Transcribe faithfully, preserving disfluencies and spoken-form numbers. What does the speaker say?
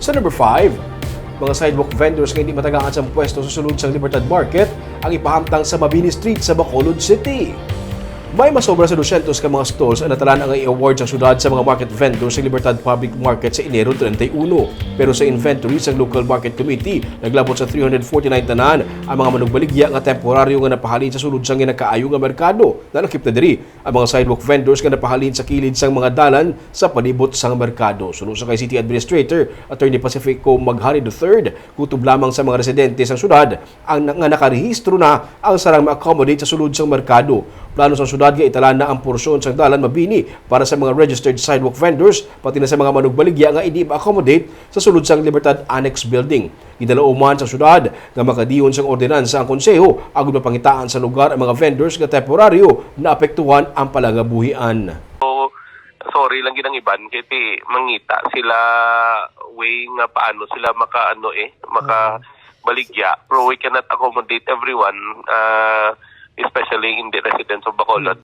Sa number five, mga sidewalk vendors nga hindi matagaan sa pwesto sa sulod sang Libertad Market ang ipahamtang sa Mabini Street sa Bacolod City. May masobra sa dosyentos ka mga stalls ang natalaan ang i-award sa syudad sa mga market vendors sa Libertad Public Market sa Enero treinta y uno. Pero sa inventory sang Local Market Committee, naglabot sa three hundred forty-nine tanan ang mga manugbaligya nga temporaryo nga napahalin sa sulod sang ginakaayo nga merkado. Nalakip na diri ang mga sidewalk vendors nga napahalin sa kilid sang mga dalan sa palibot sang merkado. Suno sa kay City Administrator Attorney Pacifico Maghari the third, kutob lamang sa mga residente sang syudad ang na- nga nakarehistro na ang sarang ma-accommodate sa sulod sang merkado. Plano sang syudad nga italan na ang porsyon sang dalan Mabini para sa mga registered sidewalk vendors, pati na sa mga manugbaligya nga hindi ma-accommodate sa sulod sang Libertad Annex Building. Ginalauman sa syudad nga makadiyon sang ordinansa ang konseho agud mapangitaan sa lugar ang mga vendors nga temporaryo naapektuhan ang palangabuhian. So, sorry lang gid ang iban kay ti mangita sila way nga paano sila maka ano eh, maka baligya. Pero we cannot accommodate everyone, uh, especially in the residents of Bacolod.